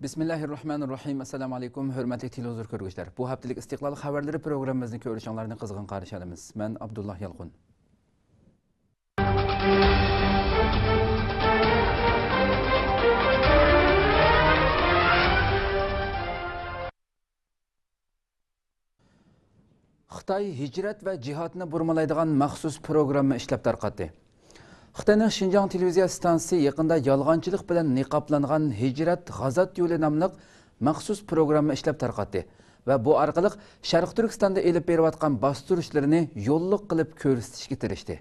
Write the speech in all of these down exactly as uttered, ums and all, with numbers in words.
بىسمىللاھىررەھمانىررەھىم. ئەسسالامۇئەلەيكۇم، ھۆرمەتلىك تېلېۋىزور كۆرگۈچىلەر. بۇ ھەپتىلىك ئىستىقلال خەۋەرلىرى پروگراممىمىزنى كۆرۈشۈڭلارنى قىزغىن قارشى ئالىمىز. مەن ئابدۇللا يالقۇن. خىتاي ھىجرەت ۋە جىھادنى بۇرمىلايدىغان مەخسۇس پروگرامما ئىشلەپ تارقاتتى. خىتاينىڭ شىنجاڭ تېلېۋىزىيە ئىستانسىسى يېقىندا يالغانچىلىق بىلەن نىقابلانغان ھىجرەت غازات يولى ناملىق مەخسۇس پروگرامما ئىشلەپ تارقاتتى ۋە بۇ ئارقىلىق شەرقىي تۈركىستاندا ئېلىپ بېرىۋاتقان باستۇرۇشلىرىنى يوللۇق قىلىپ كۆرسىتىشكە تىرىشتى.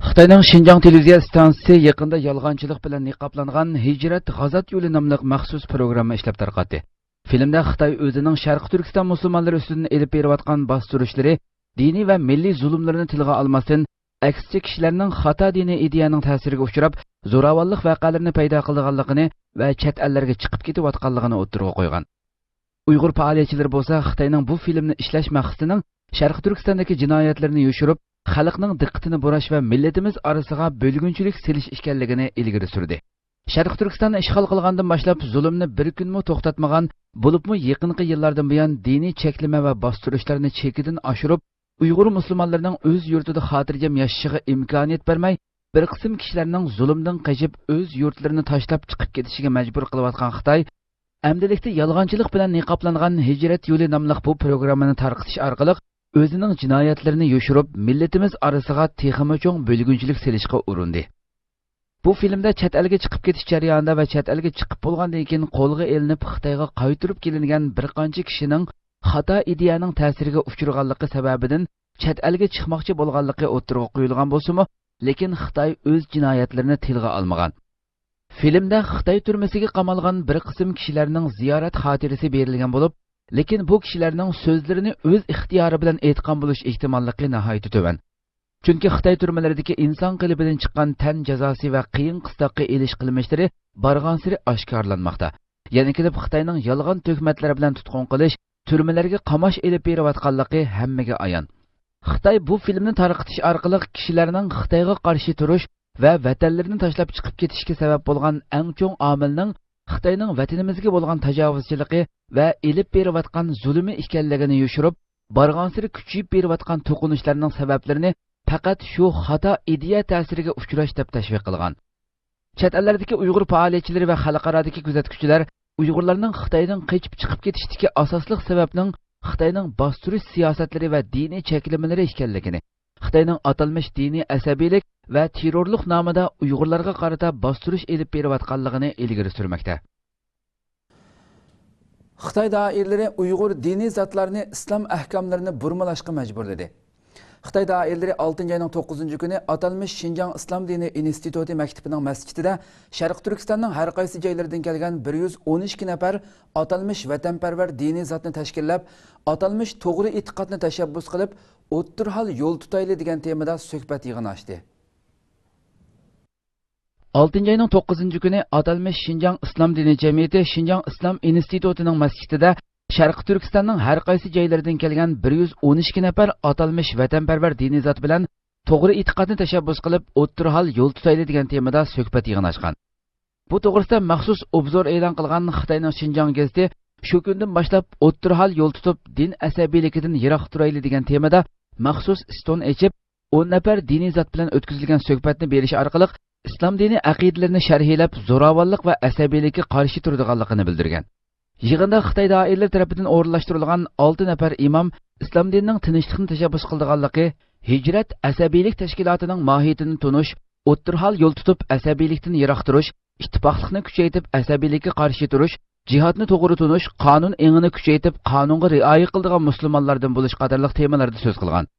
خىتاينىڭ شىنجاڭ تېلېۋىزىيە ئىستانسىسى يېقىندا يالغانچىلىق بىلەن نىقابلانغان ھىجرەت غازات يولى ناملىق مەخسۇس پروگرامما ئىشلەپ تارقاتتى. فىلىمدە خىتاي ئۆزىنىڭ شەرقىي تۈركىستان مۇسۇلمانلىرى ئۈستىدىن ئېلىپ بېرىۋاتقان باستۇرۇشلىرى، دىنىي ۋە مىللىي زۇلۇملىرىنى تىلغا ئالماستىن، ئەكسىچە كىشىلەرنىڭ خاتا دىنىي ئىدىيەنىڭ تەسىرىگە ئۇچراپ، زوراۋانلىق ۋەقەلىرىنى پەيدا قىلىدىغانلىقىنى ۋە چەت ئەللەرگە چىقىپ كېتىۋاتقانلىقىنى ئوتتۇرىغا قويغان. ئۇيغۇر پائالىيەتچىلىرى بولسا خىتاينىڭ بۇ فىلىمنى ئىشلەش مەقسىتىنىڭ شەرقىي تۈركىستاندىكى جىنايەتلىرىنى يوشۇرۇپ، خەلقنىڭ دىققىتىنى بۇراش ۋە مىللىتىمىز ئارىسىغا بۆلگۈنچىلىك سېلىش ئىكەنلىكىنى ئىلگىرى سۈردى. شەرقىي تۈركىستاننى ئىشغال قىلغاندىن باشلاپ زۇلۇمنى بىر كۈنمۇ توختاتمىغان، بولۇپمۇ يېقىنقى يىللاردىن بۇيان دىنىي چەكلىمە ۋە باستۇرۇشلارنى چېكىدىن ئاشۇرۇپ، ئۇيغۇر مۇسۇلمانلىرىنىڭ ئۆز يۇرتىدا خاتىرجەم ياشىشىغا ئىمكانىيەت بەرمەي، بىر قىسىم كىشىلەرنىڭ زۇلۇمدىن قېچىپ، ئۆز يۇرتلىرىنى تاشلاپ چىقىپ كېتىشىگە مەجبۇر قىلىۋاتقان خىتاي، ئەمدىلىكتە يالغانچىلىق بىلەن نىقابلانغان ھىجرەت يولى ناملىق بۇ پروگراممىنى تارقىتىش ئارقىلىق ئۆزىنىڭ جىنايەتلىرىنى يوشۇرۇپ، مىللىتىمىز ئارىسىغا تېخىمۇ چوڭ بۆلگۈنچىلىك سېلىشقا ئۇرۇندى. بۇ فىلىمدە چەت ئەلگە چىقىپ كېتىش جەريانىدا ۋە چەت ئەلگە چىقىپ بولغاندىن كېيىن قولغا ئېلىنىپ، خىتايغا قايتۇرۇپ كېلىنگەن بىر قانچە كىشىنىڭ خاتا ئىدىيەنىڭ تەسىرىگە ئۇچرىغانلىقى سەۋەبىدىن چەت ئەلگە چىقماقچى بولغانلىقى ئوتتۇرىغا قويۇلغان بولسىمۇ، لېكىن خىتاي ئۆز جىنايەتلىرىنى تىلغا ئالمىغان. فىلىمدە خىتاي تۈرمىسىگە قامالغان بىر قىسىم كىشىلەرنىڭ زىيارەت خاتىرىسى بېرىلگەن بولۇپ، لېكىن بۇ كىشىلەرنىڭ سۆزلىرىنى ئۆز ئىختىيارى بىلەن ئېيتقان بولۇش ئېھتىماللىقى ناھايىتى تۆۋەن. چۈنكى خىتاي تۈرمىلىرىدىكى ئىنسان قېلىپىدىن چىققان تەن جازاسى ۋە قىيىن قىستاققا ئېلىش قىلمىشلىرى بارغانسېرى ئاشكارىلانماقتا. يەنە كېلىپ خىتاينىڭ يالغان تۆھمەتلەر بىلەن تۇتقۇن قىلىش، تۈرمىلەرگە قاماش ئېلىپ بېرىۋاتقانلىقى ھەممىگە ئايان. خىتاي بۇ فىلىمنى تارقىتىش ئارقىلىق كىشىلەرنىڭ خىتايغا قارشى تۇرۇش ۋە ۋەتەنلىرىنى تاشلاپ چىقىپ كېتىشكە سەۋەب بولغان ئەڭ چوڭ ئامىلنىڭ خىتاينىڭ ۋەتىنىمىزگە بولغان تاجاۋۇزچىلىقى ۋە ئېلىپ بېرىۋاتقان زۇلۇمى ئىكەنلىكىنى يوشۇرۇپ، بارغانسېرى كۈچىيىپ بېرىۋاتقان توقۇنۇشلارنىڭ سەۋەبلىرىنى پەقەت شۇ خاتا ئىدىيە تەسىرىگە ئۇچراش دەپ تەشۋىق قىلغان. چەت ئەللەردىكى ئۇيغۇر پائالىيەتچىلىرى ۋە خەلقئارادىكى كۆزەتكۈچىلەر ئۇيغۇرلارنىڭ خىتايدىن قېچىپ چىقىپ كېتىشتىكى ئاساسلىق سەۋەبنىڭ خىتاينىڭ باستۇرۇش سىياسەتلىرى ۋە دىنىي چەكلىمىلىرى ئىكەنلىكىنى، خىتاينىڭ ئاتالمىش دىنىي ئەسەبىيلىك ۋە تېررورلۇق نامىدا ئۇيغۇرلارغا قارىتا باستۇرۇش ئېلىپ بېرىۋاتقانلىقىنى ئىلگىرى سۈرمەكتە. خىتاي دائىرىلىرى ئۇيغۇر دىنىي زاتلارنى ئىسلام ئەھكاملىرىنى بۇرمىلاشقا مەجبۇرلىدى. خىتاي دائىرىلىرى ئالتىنچى ئاينىڭ توققۇزىنچى كۈنى ئاتالمىش شىنجاڭ ئىسلام دىنى ئىنستىتۇتى مەكتىپىنىڭ مەسچىتىدە شەرقىي تۈركىستاننىڭ ھەر قايسى جايلىرىدىن كەلگەن بىر يۈز ئون ئىككى نەپەر ئاتالمىش ۋەتەنپەرۋەر دىنىي زاتنى تەشكىللەپ، ئاتالمىش توغرا ئېتىقادنى تەشەببۇس قىلىپ، ئوتتۇرا ھال يول تۇتايلى دېگەن تېمىدا سۆھبەت يىغىنى ئاچتى. ئالتىنچى ئاينىڭ توققۇزىنچى كۈنى ئاتالمىش شىنجاڭ ئىسلام دىنى جەمئىيىتى شىنجاڭ ئىسلام ئىنستىتۇتىنىڭ مەسچىتىدە شەرقىي تۈركىستاننىڭ ھەر قايسى جايلىرىدىن كەلگەن بىر يۈز ئون ئىككى نەپەر ئاتالمىش ۋەتەنپەرۋەر دىنىي زات بىلەن توغرا ئېتىقادنى تەشەببۇس قىلىپ، ئوتتۇرا ھال يول تۇتايلى دېگەن تېمىدا سۆھبەت يىغىنى ئاچقان. بۇ توغرىسىدا مەخسۇس ئوبزور ئېلان قىلغان خىتاينىڭ شىنجاڭ گېزىتى شۇ كۈندىن باشلاپ ئوتتۇرا ھال يول تۇتۇپ، دىن ئەسەبىيلىكىدىن يىراق تۇرايلى دېگەن تېمىدا مەخسۇس ستون ئېچىپ، ئون نەپەر دىنىي زات بىلەن ئۆتكۈزۈلگەن سۆھبەتنى بېرىش ئارقىلىق ئىسلام دىنى ئەقىدىلىرىنى شەرھلەپ، زوراۋانلىق ۋە ئەسەبىيلىككە قارشى تۇرىدىغانلىقىنى بىلدۈرگەن. يىغىندا خىتاي دائىرىلىرى تەرىپىدىن ئورۇنلاشتۇرۇلغان ئالتە نەپەر ئىمام ئىسلام دىنىنىڭ تىنچلىقنى تەشەببۇس قىلىدىغانلىقى، ھىجرەت ئەسەبىيلىك تەشكىلاتىنىڭ ماھىيىتىنى تونۇش، ئوتتۇرا ھال يول تۇتۇپ ئەسەبىيلىكتىن يىراق تۇرۇش، ئىتتىپاقلىقنى كۈچەيتىپ ئەسەبىيلىككە قارشى تۇرۇش، جىھادنى توغرا تونۇش، قانۇن ئېڭىنى كۈچەيتىپ قانۇنغا رىئايە قىلىدىغان مۇسۇلمانلاردىن بولۇش قاتارلىق تېمىلاردا سۆز قىلغان.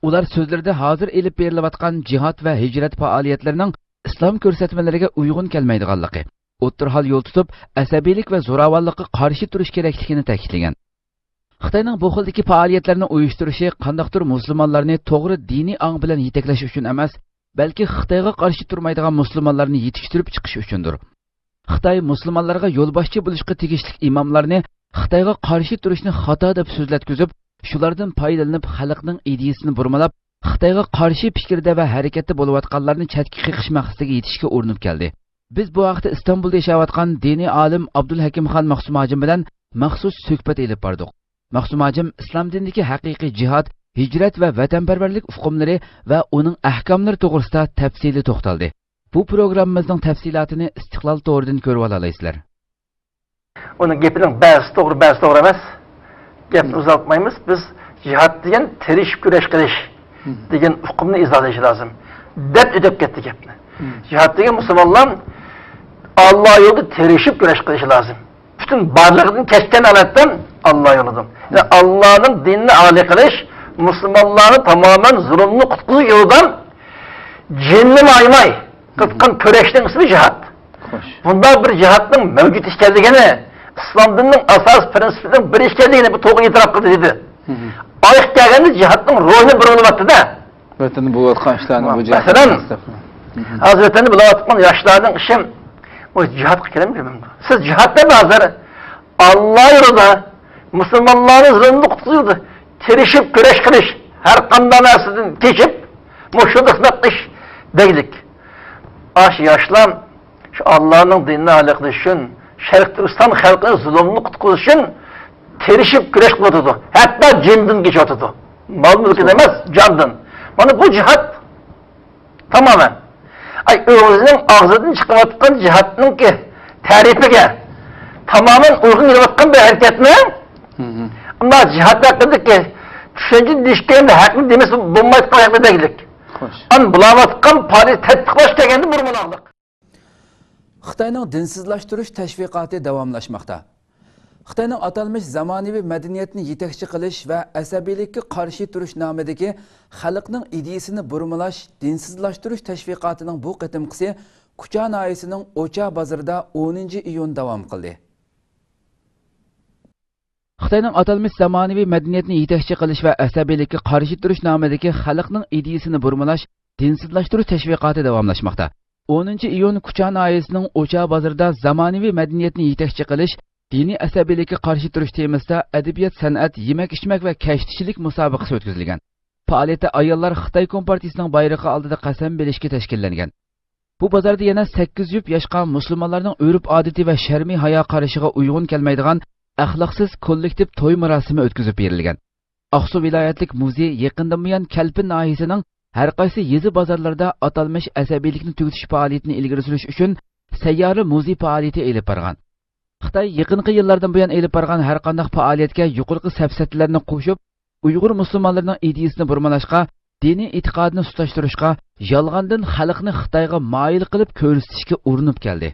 ئۇلار سۆزلىرىدە ھازىر ئېلىپ بېرىلىۋاتقان جىھاد ۋە ھىجرەت پائالىيەتلىرىنىڭ ئىسلام كۆرسەتمىلىرىگە ئۇيغۇن كەلمەيدىغانلىقى، ئوتتۇرا ھال يول تۇتۇپ، ئەسەبىيلىك ۋە زوراۋانلىققا قارشى تۇرۇش كېرەكلىكىنى تەكىتلىگەن. خىتاينىڭ بۇ خىلدىكى پائالىيەتلەرنى ئۇيۇشتۇرۇشى قانداقتۇر مۇسۇلمانلارنى توغرا دىنىي ئاڭ بىلەن يېتەكلەش ئۈچۈن ئەمەس، بەلكى خىتايغا قارشى تۇرمايدىغان مۇسۇلمانلارنى يېتىشتۈرۈپ چىقىش ئۈچۈندۇر. خىتاي مۇسۇلمانلارغا يولباشچى بولۇشقا تېگىشلىك ئىماملارنى خىتايغا قارشى تۇرۇشنى خاتا دەپ سۆزلەتكۈزۈپ، شۇلاردىن پايدىلىنىپ خەلقنىڭ ئىدىيىسىنى بۇرمىلاپ، خىتايغا قارشى پىكىردە ۋە ھەرىكەتتە بولۇۋاتقانلارنى چەتكە قېقىش مەقسىتىگە يېتىشكە ئۇرۇنۇپ كەلدى. بىز بۇ ھەقتە ئىستانبۇلدا ياشاۋاتقان دىنىي ئالىم ئابدۇلھەكىمخان مەخسۇم ھاجىم بىلەن مەخسۇس سۆھبەت ئېلىپ باردۇق. مەخسۇم ھاجىم ئىسلام دىنىدىكى ھەقىقىي جىھاد، ھىجرەت ۋە ۋەتەنپەرۋەرلىك ئۇقۇملىرى ۋە ئۇنىڭ ئەھكاملىرى توغرىسىدا تەپسىلىي توختالدى. بۇ پروگراممىمىزنىڭ تەپسىلاتىنى ئىستىقلال تورىدىن كۆرۈۋالالايسىلەر. ئۇنىڭ گېپىنىڭ بەزىسى توغرا، بەزىسى توغرا ئەمەس. گەپنى ئۇزارتمايمىز. بىز جىھاد دېگەن تىرىشىپ كۈرەش قىلىش دېگەن ئۇقۇمنى ئىزاھلىشى لازىم، دەپ ئۆتۈپ كەتتى گەپنى. جىھاد دېگەن مۇسۇلمانلار ئاللا يولىدا تىرىشىپ كۈرەش قىلىشى لازىم. پۈتۈن بارلىقىدىن كەچكەن ھالەتتە ئاللا يولىدا. يەنى ئاللانىڭ دىنىنى ئالىي قىلىش، مۇسۇلمانلارنى تامامەن زۇلۇمدىن قۇتقۇزۇش يولىدا جېنىنى ئايىماي قىلىدىغان كۈرەشنىڭ ئىسمى جىھاد. خوش. بۇنداق بىر جىھادنىڭ مەۋجۇت ئىكەنلىكىنى، ئىسلام دىنىنىڭ ئاساس پىرىنسىپلىرىنىڭ بىرى ئىكەنلىكىنى بۇ توغرا ئېتىراپ قىلدى دېدى. ئايىق كەلگەندە جىھادنىڭ روھىنى بۇرمىلىۋاتتى-دە. ۋەتەندە بولۇۋاتقان ئىشلارنى بۇ جىھاد مەسىلەن، ھازىر ۋەتەندە بولۇۋاتقان ياشلارنىڭ ئىشى، ئۇ جىھادقا كىرەمدۇ؟ سىز جىھاد دەپ ھازىر ئاللا يولىدا مۇسۇلمانلارنى زۇلۇمدىن قۇتقۇزىدۇ. تىرىشىپ كۈرەش قىلىش، ھەر قانداق نەرسىدىن كېچىپ، مۇشۇنداق خىزمەت قىلىش دەگلىك. ئاشۇ ياشلار شۇ ئاللانىڭ دىنىنى ئالىي قىلىش ئۈچۈن، شەرقىي تۈركىستان خەلقىنى زۇلۇمدىن قۇتقۇزۇش ئۈچۈن تىرىشىپ كۈرەش قىلىۋاتىدۇ. ھەتتا جېنىدىن كېچىۋاتىدۇ. مال مۈلكىدىن ئەمەس، جاندىن. مانا بۇ جىھاد. تامامەن. ئاي، ئۆزىنىڭ ئاغزىدىن چىقىۋاتقان جىھادنىڭكى تەرىپىگە تامامەن ئۇيغۇن كېلىۋاتقان بىر ھەرىكەتنى، ئەمما جىھاد ھەققىدىكى چۈشەنچە دېيىشكەندە ھەقنى دېمىسە بولمايدىغان ھەقنى دەگلىك. خوش. ئان بۇلاۋاتقان پالى تەتبىقلاش دېگەندە بۇرمىلاغلىق. خىتاينىڭ دىنسىزلاشتۇرۇش تەشۋىقاتى داۋاملاشماقتا. خىتاينىڭ ئاتالمىش زامانىۋى مەدەنىيەتنى يېتەكچى قىلىش ۋە ئەسەبىيلىككە قارشى تۇرۇش نامىدىكى خەلقنىڭ ئىدىيىسىنى بۇرمىلاش، دىنسىزلاشتۇرۇش تەشۋىقاتىنىڭ بۇ قېتىمقىسى كۇچا ناھىيەسىنىڭ ئوچا بازىرىدا ئونىنچى ئىيۇن داۋام قىلدى. خىتاينىڭ ئاتالمىش زامانىۋى مەدەنىيەتنى يېتەكچى قىلىش ۋە ئەسەبىيلىككە قارشى تۇرۇش نامىدىكى خەلقنىڭ ئىدىيىسىنى بۇرمىلاش، دىنسىزلاشتۇرۇش تەشۋىقاتى داۋاملاشماقتا. ئونىنچى ئىيۇن كۇچا ناھىيەسىنىڭ ئوچا بازىرىدا زامانىۋى مەدەنىيەتنى يېتەكچى قىلىش، دىنىي ئەسەبىيلىككە قارشى تۇرۇش تېمىسىدا ئەدەبىيات، سەنئەت، يېمەك-ئىچمەك ۋە كەشتىچىلىك مۇسابىقىسى ئۆتكۈزۈلگەن. پائالىيەتتە ئاياللار خىتاي كومپارتىيىسىنىڭ بايرىقى ئالدىدا قەسەم بېرىشكە تەشكىللەنگەن. بۇ بازاردا يەنە سەككىز يۈپ ياشقا مۇسۇلمانلارنىڭ ئۆرپ-ئادىتى ۋە شەرمى ھايا قارىشىغا ئۇيغۇن كەلمەيدىغان ئەخلاقسىز كوللېكتىپ توي مۇراسىمى ئۆتكۈزۈپ بېرىلگەن. ئاقسۇ ۋىلايەتلىك مۇزېي يېقىندىن بۇيان كەلپىن ناھىيەسىنىڭ ھەر قايسى يېزا بازارلىرىدا ئاتالمىش ئەسەبىيلىكنى تۈگىتىش پائالىيىتىنى ئىلگىرى سۈرۈش ئۈچۈن سەييارە مۇزېي پائالىيىتى ئېلىپ بارغان. خىتاي يېقىنقى يىللاردىن بۇيان ئېلىپ بارغان ھەر قانداق پائالىيەتكە يۇقىرىقى سەپسەتىلەرنى قوشۇپ، ئۇيغۇر مۇسۇلمانلىرىنىڭ ئىدىيىسىنى بۇرمىلاشقا، دىنىي ئېتىقادىنى سۇسلاشتۇرۇشقا، يالغاندىن خەلقنى خىتايغا مايىل قىلىپ كۆرسىتىشكە ئۇرۇنۇپ كەلدى.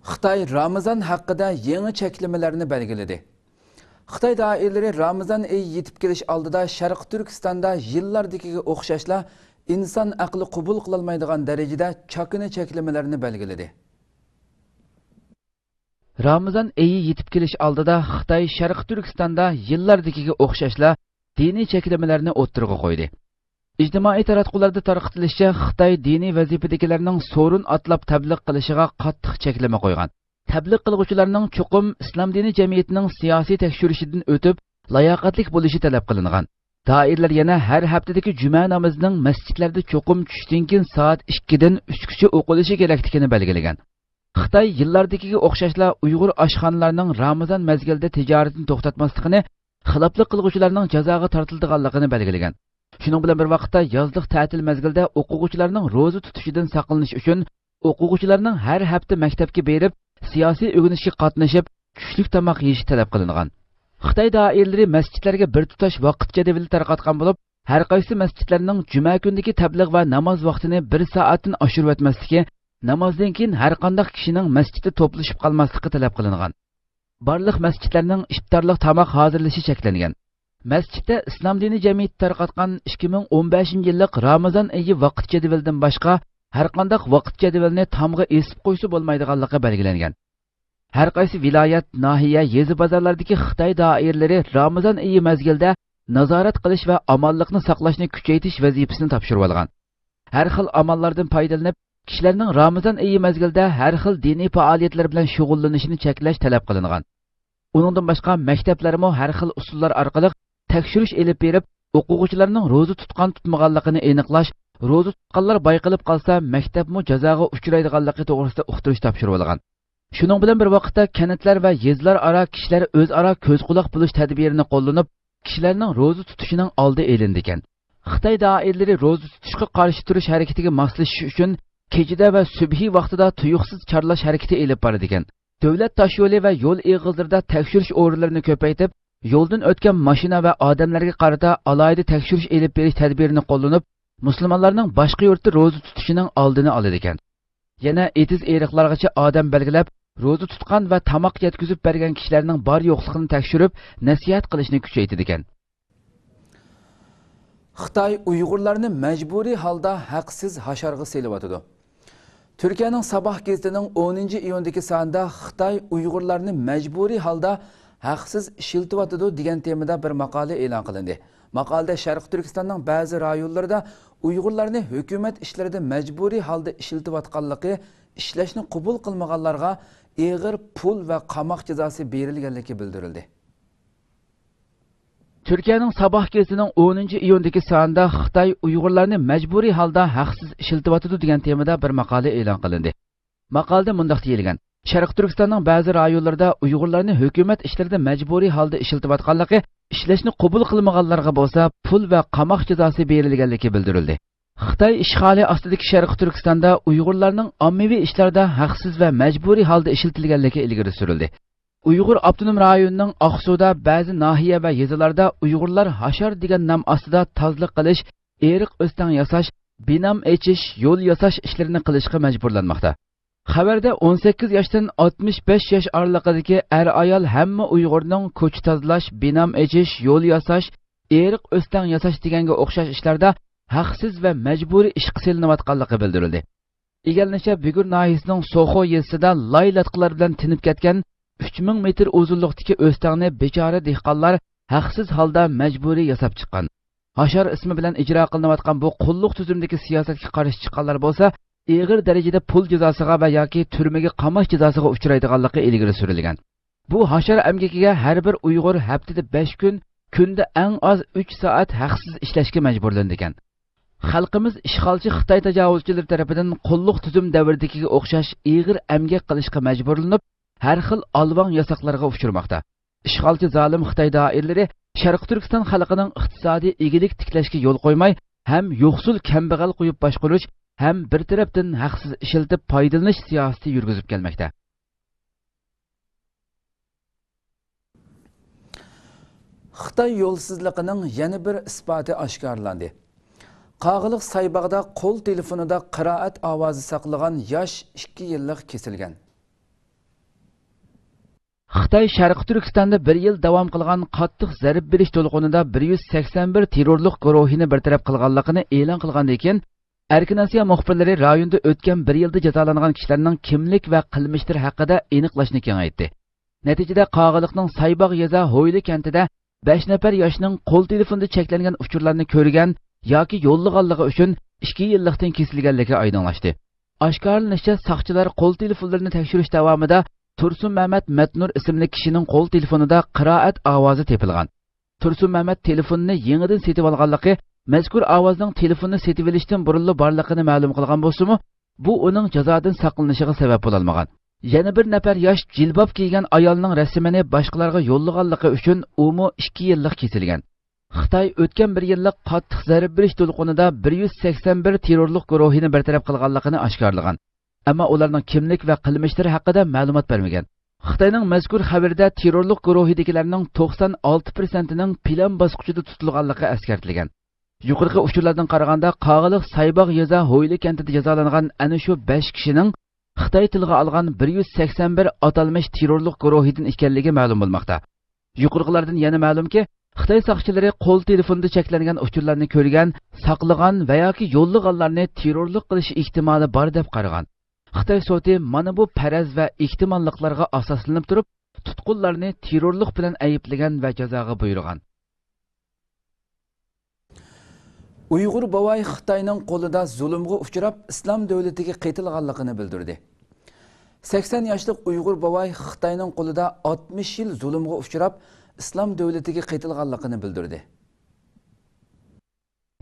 خىتاي رامىزان ھەققىدە يېڭى چەكلىمىلەرنى بەلگىلىدى. خىتاي دائىرىلىرى رامىزان ئېيى يېتىپ كېلىش ئالدىدا شەرقىي تۈركىستاندا يىللاردىكىگە ئوخشاشلا ئىنسان ئەقلى قوبۇل قىلالمايدىغان دەرىجىدە چاكىنا چەكلىمىلەرنى بەلگىلىدى. رامىزان ئېيى يېتىپ كېلىش ئالدىدا خىتاي شەرقىي تۈركىستاندا يىللاردىكىگە ئوخشاشلا دىنىي چەكلىمىلەرنى ئوتتۇرىغا قويدى. ئىجتىمائىي تاراتقۇلاردا تارقىتىلىشىچە، خىتاي دىنىي ۋەزىپىدىكىلەرنىڭ سورۇن ئاتلاپ تەبلىغ قىلىشىغا قاتتىق چەكلىمە قويغان. تەبلىغ قىلغۇچىلارنىڭ چوقۇم ئىسلام دىنى جەمئىيىتىنىڭ سىياسىي تەكشۈرۈشىدىن ئۆتۈپ، لاياقەتلىك بولۇشى تەلەپ قىلىنغان. دائىرىلەر يەنە ھەر ھەپتىدىكى جۈمە نامىزىنىڭ مەسچىتلەردە چوقۇم چۈشتىن كېيىن سائەت ئىككىدىن ئۈچكىچە ئوقۇلۇشى كېرەكلىكىنى بەلگىلىگەن. خىتاي يىللاردىكىگە ئوخشاشلا ئۇيغۇر ئاشخانىلارنىڭ رامىزان مەزگىلىدە تىجارىتىنى توختاتماسلىقىنى، خىلاپلىق قىلغۇچىلارنىڭ جازاغا تارتىلىدىغانلىقىنى بەلگىلىگەن. شۇنىڭ بىلەن بىر ۋاقىتتا، يازلىق تەتىل مەزگىلىدە ئوقۇغۇچىلارنىڭ روزا تۇتۇشىدىن ساقلىنىش ئۈچۈن، ئوقۇغۇچىلارنىڭ ھەر ھەپتە مەكتەپكە بېرىپ، سىياسىي ئۆگىنىشكە قاتنىشىپ، چۈشلۈك تاماق يېيىشى تەلەپ قىلىنغان. خىتاي دائىرىلىرى مەسچىتلەرگە بىر تۇتاش ۋاقىت جەدۋىلى تارقاتقان بولۇپ، ھەر قايسى مەسچىتلەرنىڭ جۈمە كۈنىدىكى تەبلىغ ۋە ناماز ۋاقتىنى بىر سائەتتىن ئاشۇرۇۋەتمەسلىكى، نامازدىن كېيىن ھەر قانداق كىشىنىڭ مەسچىتتە توپلىشىپ قالماسلىقى تەلەپ قىلىنغان. بارلىق مەسچىتلەرنىڭ ئىپتارلىق تاماق ھازىرلىشى چەكلەنگەن. مەسچىتتە ئىسلام دىنى جەمئىيىتى تارقاتقان ئىككى مىڭ ئون بەشىنچى يىللىق رامىزان ئېيى ۋاقىت جەدۋىلىدىن باشقا ھەر قانداق ۋاقىت جەدۋىلىنى تامغا ئېسىپ قويسا بولمايدىغانلىقى بەلگىلەنگەن. ھەر قايسى ۋىلايەت، ناھىيە، يېزا بازارلاردىكى خىتاي دائىرىلىرى رامىزان ئېيى مەزگىلىدە نازارەت قىلىش ۋە ئامانلىقنى ساقلاشنى كۈچەيتىش ۋەزىپىسىنى تاپشۇرۇۋالغان. ھەر خىل ئاماللاردىن پايدىلىنىپ، كىشىلەرنىڭ رامىزان ئېيى مەزگىلىدە ھەر خىل دىنىي پائالىيەتلەر بىلەن شۇغۇللىنىشىنى چەكلەش تەلەپ قىلىنغان. ئۇنىڭدىن باشقا، مەكتەپلەرمۇ ھەر خىل ئۇسۇللار ئارقىلىق تەكشۈرۈش ئېلىپ بېرىپ، ئوقۇغۇچىلارنىڭ روزا تۇتقان-تۇتمىغانلىقىنى ئېنىقلاش، روزا تۇتقانلار بايقىلىپ قالسا، مەكتەپمۇ جازاغا ئۇچرايدىغانلىقى توغرىسىدا ئۇقتۇرۇش تاپشۇرۇۋالغان. شۇنىڭ بىلەن بىر ۋاقىتتا، كەنتلەر ۋە يېزىلار ئارا كىشىلەر ئۆزئارا كۆز-قۇلاق بولۇش تەدبىرىنى قوللىنىپ، كىشىلەرنىڭ روزا تۇتۇشىنىڭ ئالدى ئېلىندىكەن. خىتاي دائىرىلىرى روزا تۇتۇشقا قارشى تۇرۇش ھەرىكىتىگە ماسلىشىش ئۈچۈن، كېچىدە ۋە سۈبھى ۋاقتىدا تۇيۇقسىز چارلاش ھەرىكىتى ئېلىپ بارىدىكەن. دۆلەت تاشيولى ۋە يول ئېغىزلىرىدا تەكشۈرۈش ئورۇنلىرىنى كۆپەيتىپ، يولدىن ئۆتكەن ماشىنا ۋە ئادەملەرگە قارىتا ئالاھىدە تەكشۈرۈش ئېلىپ بېرىش تەدبىرىنى قوللىنىپ، مۇسۇلمانلارنىڭ باشقا يۇرتتا روزا تۇتۇشىنىڭ ئالدىنى ئالىدىكەن. يەنە ئېتىز-ئېرىقلارغىچە ئادەم بەلگىلەپ، روزا تۇتقان ۋە تاماق يەتكۈزۈپ بەرگەن كىشىلەرنىڭ بار-يوقلۇقىنى تەكشۈرۈپ، نەسىھەت قىلىشنى كۈچەيتىدىكەن. خىتاي ئۇيغۇرلارنى مەجبۇرىي ھالدا ھەقسىز ھاشارغا سېلىۋاتىدۇ. تۈركىيەنىڭ ساباھ گېزىتىنىڭ ئونىنچى ئىيۇندىكى سانىدا خىتاي ئۇيغۇرلارنى مەجبۇرىي ھالدا ھەقسىز ئىشلىتىۋاتىدۇ دېگەن تېمىدا بىر ماقالە ئېلان قىلىندى. ماقالىدە شەرقىي تۈركىستاننىڭ بەزى رايونلىرىدا ئۇيغۇرلارنى ھۆكۈمەت ئىشلىرىدا مەجبۇرىي ھالدا ئىشلىتىۋاتقانلىقى، ئىشلەشنى قوبۇل قىلمىغانلارغا ئېغىر پۇل ۋە قاماق جازاسى بېرىلگەنلىكى بىلدۈرۈلدى. تۈركىيەنىڭ ساباھ گېزىتىنىڭ ئونىنچى ئىيۇندىكى سانىدا خىتاي ئۇيغۇرلارنى مەجبۇرىي ھالدا ھەقسىز ئىشلىتىۋاتىدۇ دېگەن تېمىدا بىر ماقالە ئېلان قىلىندى. ماقالىدە مۇنداق دېيىلگەن: شەرقىي تۈركىستاننىڭ بەزى رايونلىرىدا ئۇيغۇرلارنى ھۆكۈمەت ئىشلىرىدا مەجبۇرىي ھالدا ئىشلىتىۋاتقانلىقى، ئىشلەشنى قوبۇل قىلمىغانلارغا بولسا پۇل ۋە قاماق جازاسى بېرىلگەنلىكى بىلدۈرۈلدى. خىتاي ئىشغالى ئاستىدىكى شەرقىي تۈركىستاندا ئۇيغۇرلارنىڭ ئاممىۋى ئىشلاردا ھەقسىز ۋە مەجبۇرىي ھالدا ئىشلىتىلگەنلىكى ئىلگىرى سۈرۈلدى. ئۇيغۇر ئاپتونوم رايونىنىڭ ئاقسۇدا بەزى ناھىيە ۋە يېزىلاردا ئۇيغۇرلار ھاشار دېگەن نام ئاستىدا تازىلىق قىلىش، ئېرىق ئۆستەڭ ياساش، بىنام ئېچىش، يول ياساش ئىشلىرىنى قىلىشقا مەجبۇرلانماقتا. خەۋەردە ئون سەككىز ياشتىن ئاتمىش بەش ياش ئارىلىقىدىكى ئەر-ئايال ھەممە ئۇيغۇرنىڭ كوچا تازىلاش، بىنام ئېچىش، يول ياساش، ئېرىق ئۆستەڭ ياساش دېگەنگە ئوخشاش ئىشلاردا ھەقسىز ۋە مەجبۇرىي ئىشقا سېلىنىۋاتقانلىقى بىلدۈرۈلدى. ئىگىلىنىشىچە، بۈگۈر ناھىيەسىنىڭ سوخو يېزىسىدا لاي لاتقىلار بىلەن تېنىپ كەتكەن ئۈچ مىڭ مېتىر ئۇزۇنلۇقتىكى ئۆستەڭنى بىچارە دېھقانلار ھەقسىز ھالدا مەجبۇرىي ياساپ چىققان. ھاشار ئىسمى بىلەن ئىجرا قىلىنىۋاتقان بۇ قۇللۇق تۈزۈمدىكى سىياسەتكە قارشى چىققانلار بولسا، ئېغىر دەرىجىدە پۇل جازاسىغا ۋە ياكى تۈرمىگە قاماش جازاسىغا ئۇچرايدىغانلىقى ئىلگىرى سۈرۈلگەن. بۇ ھاشار ئەمگىكىگە ھەر بىر ئۇيغۇر ھەپتىدە بەش كۈن، كۈندە ئەڭ ئاز ئۈچ سائەت ھەقسىز ئىشلەشكە مەجبۇرلىنىدىكەن. خەلقىمىز ئىشغالچى خىتاي تاجاۋۇزچىلىرى تەرىپىدىن قۇللۇق تۈزۈم دەۋرىدىكىگە ئوخشاش ئېغىر ئەمگەك قىلىشقا مەجبۇرلىنىپ، ھەر خىل ئالۋاڭ ياساقلارغا ئۇچرىماقتا. ئىشغالچى زالىم خىتاي دائىرىلىرى شەرقىي تۈركىستان خەلقىنىڭ ئىقتىسادىي ئىگىلىك تىكلەشكە يول قويماي، ھەم يوقسۇل كەمبەغەل قويۇپ باشقۇرۇش، ھەم بىر تەرەپتىن ھەقسىز ئىشلىتىپ پايدىلىنىش سىياسىتى يۈرگۈزۈپ كەلمەكتە. خىتاي يولسىزلىقىنىڭ يەنە بىر ئىسپاتى ئاشكارىلاندى. قاغىلىق سايباغدا قول تېلېفونىدا قىرائەت ئاۋازى ساقلىغان ياش ئىككى يىللىق كېسىلگەن. خىتاي شەرقىي تۈركىستاندا بىر يىل داۋام قىلغان قاتتىق زەربە بېرىش دولقۇنىدا بىر يۈز سەكسەن بىر تېررورلۇق گۇرۇھىنى بىر تەرەپ قىلغانلىقىنى ئېلان قىلغاندىن كېيىن، ئەركىن ئاسىيا مۇخبىرلىرى رايوندا ئۆتكەن بىر يىلدا جازالانغان كىشىلەرنىڭ كىملىك ۋە قىلمىشلىرى ھەققىدە ئېنىقلاشنى كېڭەيتتى. نەتىجىدە، قاغىلىقنىڭ سايباغ يېزا ھويلا كەنتىدە بەش نەپەر ياشنىڭ قول تېلېفوندا چەكلەنگەن ئۇچۇرلارنى كۆرگەن ياكى يوللىغانلىقى ئۈچۈن ئىككى يىللىقتىن كېسىلگەنلىكى ئايدىڭلاشتى. ئاشكارىلىنىشىچە، ساقچىلار قول تېلېفونلىرىنى تەكشۈرۈش داۋامىدا تۇرسۇن مەمەت مەتنۇر ئىسىملىك كىشىنىڭ قول تېلېفونىدا قىرائەت ئاۋازى تېپىلغان. تۇرسۇن مەمەت تېلېفوننى يېڭىدىن سېتىۋالغانلىقى، مەزكۇر ئاۋازنىڭ تېلېفوننى سېتىۋېلىشتىن بۇرۇنلا بارلىقىنى مەلۇم قىلغان بولسىمۇ، بۇ ئۇنىڭ جازادىن ساقلىنىشىغا سەۋەب بولالمىغان. يەنە بىر نەپەر ياش جىلباب كىيگەن ئايالنىڭ رەسىمىنى باشقىلارغا يوللىغانلىقى ئۈچۈن ئۇمۇ ئىككى يىللىق كېسىلگەن. خىتاي ئۆتكەن بىر يىللىق قاتتىق زەربە بېرىش دولقۇنىدا بىر يۈز سەكسەن بىر تېررورلۇق گۇرۇھىنى بىر تەرەپ قىلغانلىقىنى ئاشكارىلىغان. ئەمما ئۇلارنىڭ كىملىك ۋە قىلمىشلىرى ھەققىدە مەلۇمات بەرمىگەن. خىتاينىڭ مەزكۇر خەۋىرىدە تېررورلۇق گۇرۇھىدىكىلەرنىڭ توقسان ئالتە پىرسەنتىنىڭ پىلان باسقۇچىدا تۇتۇلغانلىقى ئەسكەرتىلگەن. يۇقىرىقى ئۇچۇرلاردىن قارىغاندا، قاغىلىق سايباغ يېزا ھويلا كەنتىدە جازالانغان ئەنە شۇ بەش كىشىنىڭ خىتاي تىلغا ئالغان بىر يۈز سەكسەن بىر ئاتالمىش تېررورلۇق گۇرۇھىدىن ئىكەنلىكى مەلۇم بولماقتا. يۇقىرىقىلاردىن يەنە مەلۇمكى، خىتاي ساقچىلىرى قول تېلېفوندا چەكلەنگەن ئۇچۇرلارنى كۆرگەن، ساقلىغان ۋە ياكى يوللىغانلارنى تېررورلۇق قىلىش ئېھتىمالى بار دەپ قارىغان. خىتاي سوتى مانا بۇ پەرەز ۋە ئېھتىماللىقلارغا ئاساسلىنىپ تۇرۇپ، تۇتقۇنلارنى تېررورلۇق بىلەن ئەيىبلىگەن ۋە جازاغا بۇيرۇغان. ئۇيغۇر بوۋاي خىتاينىڭ قولىدا زۇلۇمغا ئۇچراپ، ئىسلام دۆلىتىگە قېتىلغانلىقىنى بىلدۈردى. سەكسەن ياشلىق ئۇيغۇر بوۋاي خىتاينىڭ قولىدا ئاتمىش يىل زۇلۇمغا ئۇچراپ، ئىسلام دۆلىتىگە قېتىلغانلىقىنى بىلدۈردى.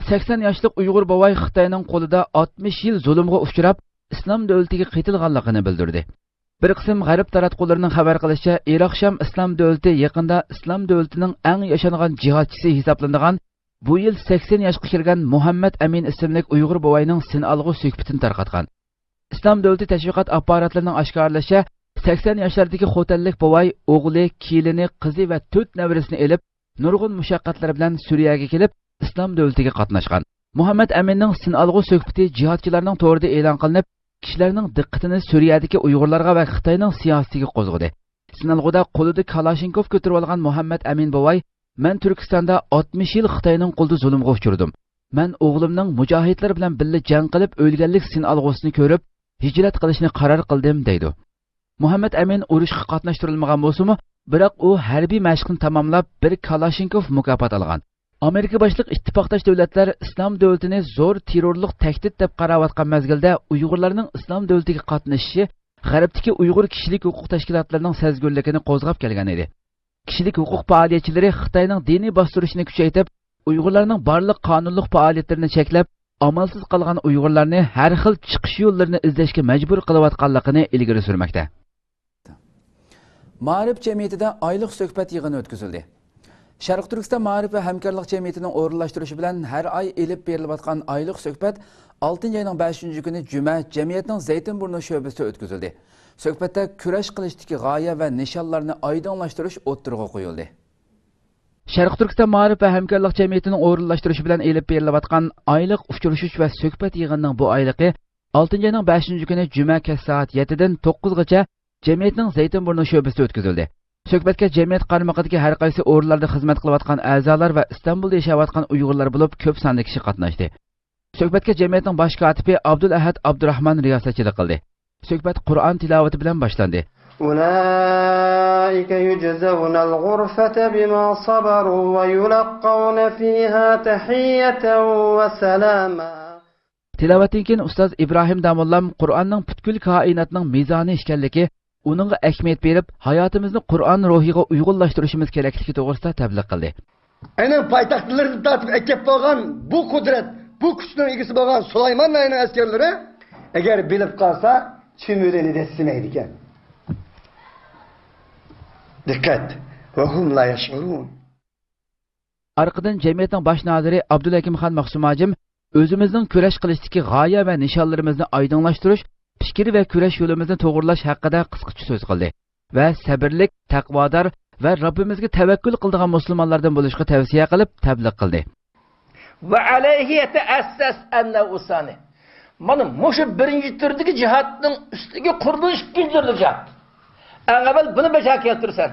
سەكسەن ياشلىق ئۇيغۇر بوۋاي خىتاينىڭ قولىدا ئاتمىش يىل زۇلۇمغا ئۇچراپ، ئىسلام دۆلىتىگە قېتىلغانلىقىنى بىلدۈردى. بىر قىسىم غەرب تاراتقۇلىرىنىڭ خەۋەر قىلىشىچە، ئىراق شام ئىسلام دۆلىتى يېقىندا ئىسلام دۆلىتىنىڭ ئەڭ ياشانغان جىھادچىسى ھېسابلىنىدىغان، بۇ يىل سەكسەن ياشقا كىرگەن مۇھەممەد ئەمىن ئىسىملىك ئۇيغۇر بوۋاينىڭ سىنئالغۇ سۆھبىتىنى تارقاتقان. ئىسلام دۆلىتى تەشۋىقات ئاپپاراتلىرىنىڭ ئاشكارىلىشىچە، سەكسەن ياشلاردىكى خوتەنلىك بوۋاي ئوغلى، كېلىنى، قىزى ۋە تۆت نەۋرىسىنى ئېلىپ، نۇرغۇن مۇشەققەتلەر بىلەن سۈرىيەگە كېلىپ، ئىسلام دۆلىتىگە قاتناشقان. مۇھەممەد ئەمىننىڭ سىنئالغۇ سۆھبىتى جىھادچىلارنىڭ تورىدا ئېلان قىلىنىپ، كىشىلەرنىڭ دىققىتىنى سۈرىيەدىكى ئۇيغۇرلارغا ۋە خىتاينىڭ سىياسىتىگە قوزغىدى. سىنئالغۇدا قولىدا كالاشنكوف كۆتۈرۈۋالغان مۇھەممەد ئەمىن بوۋاي، مەن تۈركىستاندا ئاتمىش يىل خىتاينىڭ قولىدا زۇلۇمغا ئۇچرىدىم. مەن ئوغلۇمنىڭ مۇجاھىدلار بىلەن بىللە جەڭ قىلىپ ئۆلگەنلىك سىنئالغۇسىنى كۆرۈپ، ھىجرەت قىلىشنى قارار قىلدىم، دەيدۇ. مۇھەممەد ئەمىن ئۇرۇشقا قاتناشتۇرۇلمىغان بولسىمۇ، بىراق ئۇ ھەربىي مەشىقنى تاماملاپ، بىر كالاشنكوف مۇكاپات ئالغان. ئامېرىكا باشلىق ئىتتىپاقداش دۆلەتلەر ئىسلام دۆلىتىنى زور تېررورلۇق تەھدىت دەپ قاراۋاتقان مەزگىلدە، ئۇيغۇرلارنىڭ ئىسلام دۆلىتىگە قاتنىشىشى غەربتىكى ئۇيغۇر كىشىلىك ھوقۇق تەشكىلاتلىرىنىڭ سەزگۈرلۈكىنى قوزغاپ كەلگەن ئىدى. كىشىلىك ھوقۇق پائالىيەتچىلىرى خىتاينىڭ دىنىي باستۇرۇشىنى كۈچەيتىپ، ئۇيغۇرلارنىڭ بارلىق قانۇنلۇق پائالىيەتلىرىنى چەكلەپ، ئامالسىز قالغان ئۇيغۇرلارنى ھەر خىل چىقىش يوللىرىنى ئىزدەشكە مەجبۇر قىلىۋاتقانلىقىنى ئىلگىرى سۈرمەكتە. مائارىپ جەمئىيىتىدە ئايلىق سۆھبەت يىغىنى ئۆتكۈزۈلدى. شەرقىي تۈركىستان مائارىپ ۋە ھەمكارلىق جەمئىيىتىنىڭ ئورۇنلاشتۇرۇشى بىلەن ھەر ئاي ئېلىپ بېرىلىۋاتقان ئايلىق سۆھبەت ئالتىنچى ئاينىڭ بەشىنچى كۈنى جۈمە جەمئىيەتنىڭ زەيتىنبۇرنۇ شۆبىسىدە ئۆتكۈزۈلدى. سۆھبەتتە كۈرەش قىلىشتىكى غايە ۋە نىشانلارنى ئايدىڭلاشتۇرۇش ئوتتۇرىغا قويۇلدى. شەرقىي تۈركىستان مائارىپ ۋە ھەمكارلىق جەمئىيىتىنىڭ ئورۇنلاشتۇرۇشى بىلەن ئېلىپ بېرىلىۋاتقان ئايلىق ئۇچرىشىش ۋە سۆھبەت يىغىنىنىڭ بۇ ئايلىقى ئالتىنچى ئاينىڭ بەشىنچى كۈنى جۈمە كەچ سائەت يەتتىدىن توققۇزغىچە جەمئىيەتنىڭ زەيتىنبۇرنۇ شۆبىسىدە ئۆتكۈزۈلدى. سۆھبەتكە جەمئىيەت قارمىقىدىكى ھەر قايسى ئورۇنلاردا خىزمەت قىلىۋاتقان ئەزالار ۋە ئىستانبۇلدا ياشاۋاتقان ئۇيغۇرلار بولۇپ، كۆپ ساندا كىشى قاتناشتى. سۆھبەتكە جەمئىيەتنىڭ باش كاتىپى ئابدۇل ئەھەد ئابدۇراخمان رىياسەتچىلىك قىلدى. سۆھبەت قۇرئان تىلاۋىتى بىلەن باشلاندى. أولئك يجزون الغرفة بما صبروا ويلقون فيها تحية وسلاما. تىلاۋەتتىن كېيىن ئۇستاز ئىبراھىم داموللام قۇرئاننىڭ پۈتكۈل كائىناتنىڭ مىزانى ئىكەنلىكى، ئۇنىڭغا ئەھمىيەت بېرىپ، ھاياتىمىزنى قۇرئان روھىغا ئۇيغۇنلاشتۇرۇشىمىز كېرەكلىكى توغرىسىدا تەبلىغ قىلدى. ئەنە پايتەختلىرىدىن تارتىپ ئەكەپ بولغان بۇ قۇدرەت، بۇ كۈچنىڭ ئىگىسى بولغان سۇلايمان ناھىينىڭ ئەسكەرلىرى ئەگەر بىلىپ قالسا، چۈمۈلىنى دەسسىمەيدىكەن. دىققەت! وهم لا يشعرون. ئارقىدىن جەمئىيەتنىڭ باش نازىرى ئابدۇلھەكىمخان مەخسۇم ھاجىم ئۆزىمىزنىڭ كۈرەش قىلىشتىكى غايە ۋە نىشانلىرىمىزنى ئايدىڭلاشتۇرۇش، پىكىر ۋە كۈرەش يولىمىزنى توغرىلاش ھەققىدە قىسقىچە سۆز قىلدى ۋە سەبرلىك، تەقۋادار ۋە رەببىمىزگە تەۋەككۈل قىلىدىغان مۇسۇلمانلاردىن بولۇشقا تەۋسىيە قىلىپ تەبلىغ قىلدى. وعليه يتأسس النوع الثاني. مانا مۇشۇ بىرىنچى تۈردىكى جىھادنىڭ ئۈستىگە قۇرۇلىدۇ ئىككىنچى تۈرلۈك جىھاد. ئەڭ ئەۋۋەل بۇنى بەجا كەلتۈرسەن.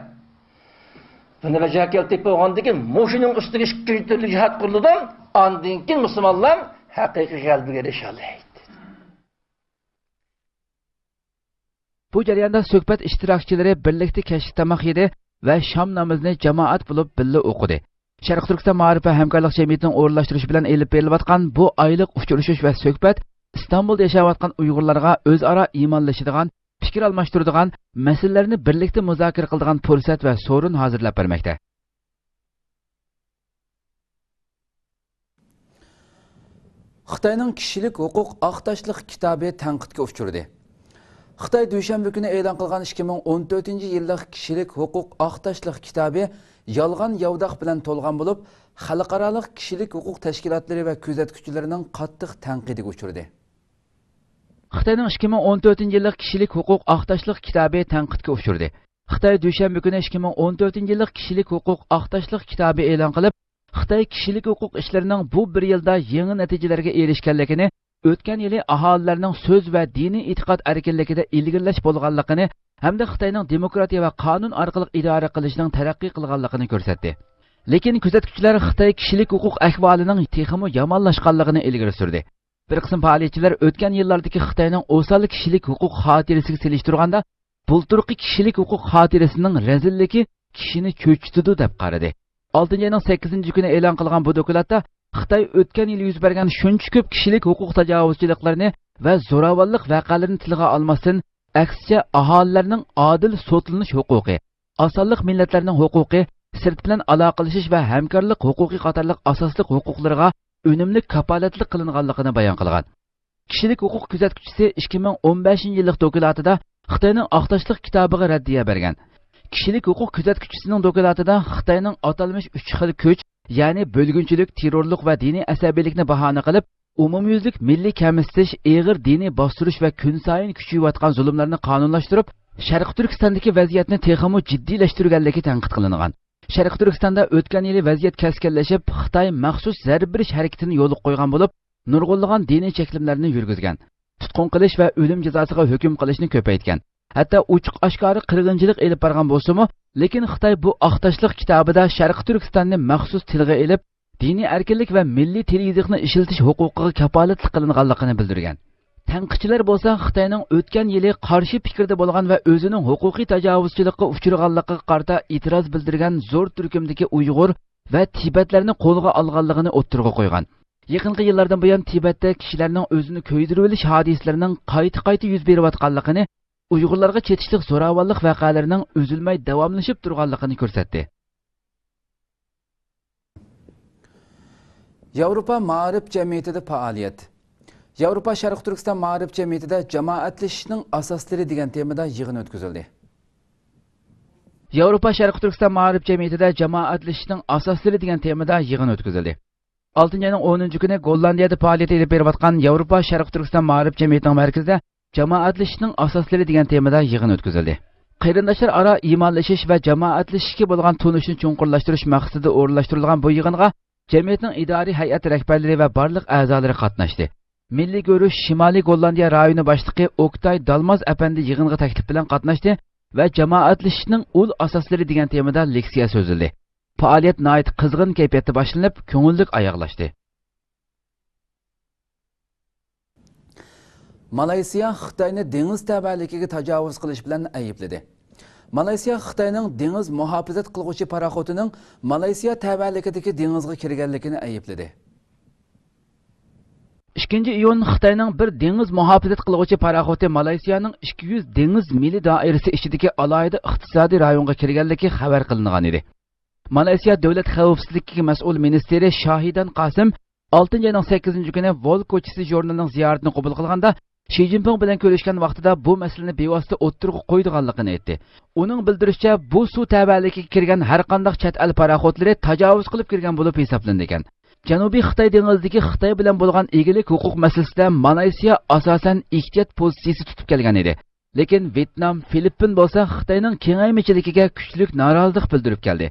بۇنى بەجا كەلتۈرۈپ بولغاندىن كېيىن مۇشۇنىڭ ئۈستىگە ئىككىنچى تۈرلۈك جىھاد قۇرۇلىدۇ. ئاندىن كېيىن مۇسۇلمانلار ھەقىقىي غەلىبىگە ئېرىشەلەيدۇ. بۇ جەرياندا سۆھبەت ئىشتىراكچىلىرى بىرلىكتە كەچلىك تاماق يېدى ۋە شام نامىزىنى جامائەت بولۇپ بىللە ئوقۇدى. شەرقىي تۈركىستان مائارىپ ۋە ھەمكارلىق جەمئىيىتىنىڭ ئورۇنلاشتۇرۇشى بىلەن ئېلىپ بېرىلىۋاتقان بۇ ئايلىق ئۇچرىشىش ۋە سۆھبەت ئىستانبۇلدا ياشاۋاتقان ئۇيغۇرلارغا ئۆزئارا ئىمانلىشىدىغان، پىكىر ئالماشتۇرىدىغان، مەسىلىلەرنى بىرلىكتە مۇزاكىرە قىلىدىغان پۇرسەت ۋە سورۇن ھازىرلاپ بەرمەكتە. خىتاينىڭ كىشىلىك ھوقۇق ئاق تاشلىق كىتابى تەنقىدكە ئۇچرىدى. خىتاي دۈشەنبە كۈنى ئېلان قىلغان ئىككى مىڭ ئون تۆتىنچى يىللىق كىشىلىك ھوقۇق ئاق تاشلىق كىتابى يالغان ياۋىداق بىلەن تولغان بولۇپ، خەلقئارالىق كىشىلىك ھوقۇق تەشكىلاتلىرى ۋە كۆزەتكۈچىلىرىنىڭ قاتتىق تەنقىدىگە ئۇچرىدى. خىتاينىڭ ئىككى مىڭ ئون تۆتىنچى يىللىق كىشىلىك ھوقۇق ئاق تاشلىق كىتابى تەنقىدكە ئۇچرىدى. خىتاي دۈشەنبە كۈنى ئىككى مىڭ ئون تۆتىنچى يىللىق كىشىلىك ھوقۇق ئاق تاشلىق كىتابى ئېلان قىلىپ، خىتاي كىشىلىك ھوقۇق ئىشلىرىنىڭ بۇ بىر يىلدا يېڭى نەتىجىلەرگە ئېرىشكەنلىكىنى، ئۆتكەن يىلى ئاھالىلەرنىڭ سۆز ۋە دىنىي ئېتىقاد ئەركىنلىكىدە ئىلگىرىلەش بولغانلىقىنى ھەمدە خىتاينىڭ دېموكراتىيە ۋە قانۇن ئارقىلىق ئىدارە قىلىشىنىڭ تەرەققىي قىلغانلىقىنى كۆرسەتتى. لېكىن كۆزەتكۈچىلەر خىتاي كىشىلىك ھوقۇق ئەھۋالىنىڭ تېخىمۇ يامانلاشقانلىقىنى ئىلگىرى سۈردى. بىر قىسىم پائالىيەتچىلەر ئۆتكەن يىللاردىكى خىتاينىڭ ئوسال كىشىلىك ھوقۇق خاتىرىسىگە سېلىشتۇرغاندا، بۇلتۇرقى كىشىلىك ھوقۇق خاتىرىسىنىڭ رەزىللىكى كىشىنى چۆچۈتىدۇ، دەپ قارىدى. ئالتىنچى ئاينىڭ سەككىزىنچى كۈنى ئېلان قىلغان بۇ دوكلاتتا خىتاي ئۆتكەن يىلى يۈز بەرگەن شۇنچە كۆپ كىشىلىك ھوقۇق تاجاۋۇزچىلىقلىرىنى ۋە زوراۋانلىق ۋەقەلىرىنى تىلغا ئالماستىن، ئەكسىچە، ئاھالىلەرنىڭ ئادىل سوتلىنىش ھوقۇقى، ئاز سانلىق مىللەتلەرنىڭ ھوقۇقى، سىرت بىلەن ئالاقىلىشىش ۋە ھەمكارلىق ھوقۇقى قاتارلىق ئاساسلىق ھوقۇقلىرىغا ئۈنۈملۈك كاپالەتلىك قىلىنغانلىقىنى بايان قىلغان. كىشىلىك ھوقۇق كۆزەتكۈچىسى ئىككى مىڭ ئون بەشىنچى يىللىق دوكلاتىدا خىتاينىڭ ئاق تاشلىق كىتابىغا رەددىيە بەرگەن. كىشىلىك ھوقۇق كۆزەتكۈچىسىنىڭ دوكلاتىدا خىتاينىڭ ئاتالمىش ئۈچ خىل كۈچ، يەنى بۆلگۈنچىلىك، تېررورلۇق ۋە دىنىي ئەسەبىيلىكنى باھانە قىلىپ، ئومۇميۈزلۈك مىللىي كەمسىتىش، ئېغىر دىنىي باستۇرۇش ۋە كۈنسايىن كۈچىيىۋاتقان زۇلۇملارنى قانۇنلاشتۇرۇپ، شەرقىي تۈركىستاندىكى ۋەزىيەتنى تېخىمۇ جىددىيلەشتۈرگەنلىكى تەنقىد قىلىنغان. شەرقىي تۈركىستاندا ئۆتكەن يىلى ۋەزىيەت كەسكىنلىشىپ، خىتاي مەخسۇس زەربە بېرىش ھەرىكىتىنى يولغا قويغان بولۇپ، نۇرغۇنلىغان دىنىي چەكلىمىلەرنى يۈرگۈزگەن. تۇتقۇن قىلىش ۋە ئۆلۈم جازاسىغا ھۆكۈم قىلىشنى كۆپەيتكەن. ھەتتا ئوچۇق ئاشكارا قىرغىنچىلىق ئېلىپ بارغان بولسىمۇ، لېكىن خىتاي بۇ ئاق تاشلىق كىتابىدا شەرقىي تۈركىستاننى مەخسۇس تىلغا ئېلىپ، دىنىي ئەركىنلىك ۋە مىللىي تىل-يېزىقنى ئىشلىتىش ھوقۇقىغا كاپالەتلىك قىلىنغانلىقىنى بىلدۈرگەن. تەنقىدچىلەر بولسا خىتاينىڭ ئۆتكەن يىلى قارشى پىكىردە بولغان ۋە ئۆزىنىڭ ھوقۇقىي تاجاۋۇزچىلىققا ئۇچرىغانلىقىغا قارىتا ئېتىراز بىلدۈرگەن زور تۈركۈمدىكى ئۇيغۇر ۋە تىبەتلەرنى قولغا ئالغانلىقىنى ئوتتۇرىغا قويغان. يېقىنقى يىللاردىن بۇيان تىبەتتە كىشىلەرنىڭ ئۆزىنى كۆيدۈرۈۋېلىش ھادىسىلىرىنىڭ قايتا-قايتا يۈز بېرىۋاتقانلىقىنى، ئۇيغۇرلارغا چېتىشلىق زوراۋانلىق ۋەقەلىرىنىڭ ئۈزۈلمەي داۋاملىشىپ تۇرغانلىقىنى كۆرسەتتى. ياۋروپا مائارىپ جەمئىيىتىدە پائالىيەت. ياۋروپا شەرقىي تۈركىستان مائارىپ جەمئىيىتىدە جامائەتلىشىشنىڭ ئاساسلىرى دېگەن تېمىدا يىغىن ئۆتكۈزۈلدى. ياۋروپا شەرقىي تۈركىستان مائارىپ جەمئىيىتىدە جامائەتلىشىشنىڭ ئاساسلىرى دېگەن تېمىدا يىغىن ئۆتكۈزۈلدى. ئالتىنچى ئاينىڭ ئونىنچى كۈنى گوللاندىيەدە پائالىيەت ئېلىپ بېرىۋاتقان ياۋروپا شەرقىي تۈركىستان مائارىپ جەمئىيىتىنىڭ مەركىزىدە جامائەتلىشىشنىڭ ئاساسلىرى دېگەن تېمىدا يىغىن ئۆتكۈزۈلدى. قېرىنداشلار ئارا ئىمانلىشىش ۋە جامائەتلىشىشكە بولغان تونۇشنى چوڭقۇرلاشتۇرۇش مەقسىتىدە ئورۇنلاشتۇرۇلغان بۇ يىغىنغا جەمئىيەتنىڭ ئىدارىي ھەيئەت رەھبەرلىرى ۋە بارلىق ئەزالىرى قاتناشتى. مىللىي گۇرۇھ شىمالىي گوللاندىيە رايونى باشلىقى ئوكتاي دالماز ئەپەندى يىغىنغا تەكلىپ بىلەن قاتناشتى ۋە جامائەتلىشىشنىڭ ئۇل ئاساسلىرى دېگەن تېمىدا لېكسىيە سۆزلىدى. پائالىيەت ناھايىتى قىزغىن كەيپىياتتا باشلىنىپ، كۆڭۈللۈك ئاياغلاشتى. مالايسىيا خىتاينى دېڭىز تەۋەلىكىگە تاجاۋۇز قىلىش بىلەن ئەيىبلىدى. مالايسىيا خىتاينىڭ دېڭىز مۇھاپىزەت قىلغۇچى پاراخوتىنىڭ مالايسىيا تەۋەلىكىدىكى دېڭىزغا كىرگەنلىكىنى ئەيىبلىدى. ئىككىنچى ئىيۇن خىتاينىڭ بىر دېڭىز مۇھاپىزەت قىلغۇچى پاراخوتى مالايسىيانىڭ ئىككى يۈز دېڭىز مىلى دائىرىسى ئىچىدىكى ئالاھىدە ئىقتىسادىي رايونغا كىرگەنلىكى خەۋەر قىلىنغان ئىدى. مالايسىيا دۆلەت خەۋپسىزلىكىگە مەسئۇل مىنىستىرى شاھىدان قاسىم ئالتىنچى ئاينىڭ سەككىزىنچى كۈنى ۋول كوچىسى ژۇرنىلىنىڭ زىيارىتىنى قوبۇل قىلغاندا، شى جىنپىڭ بىلەن كۆرۈشكەن ۋاقتىدا بۇ مەسىلىنى بىۋاسىتە ئوتتۇرىغا قويىدىغانلىقىنى ئېيتتى. ئۇنىڭ بىلدۈرۈشىچە، بۇ سۇ تەۋەلىكىگە كىرگەن ھەرقانداق چەت ئەل پاراخوتلىرى تاجاۋۇز قىلىپ كىرگەن بولۇپ ھېسابلىنىدىكەن. جەنۇبىي خىتاي دېڭىزىدىكى خىتاي بىلەن بولغان ئىگىلىك ھوقۇق مەسىلىسىدە مالايسىيا ئاساسەن ئېھتىيات پوزىتسىيىسى تۇتۇپ كەلگەن ئىدى. لېكىن ۋيېتنام، فىلىپپىن بولسا خىتاينىڭ كېڭەيمىچىلىكىگە كۈچلۈك نارازىلىق بىلدۈرۈپ كەلدى.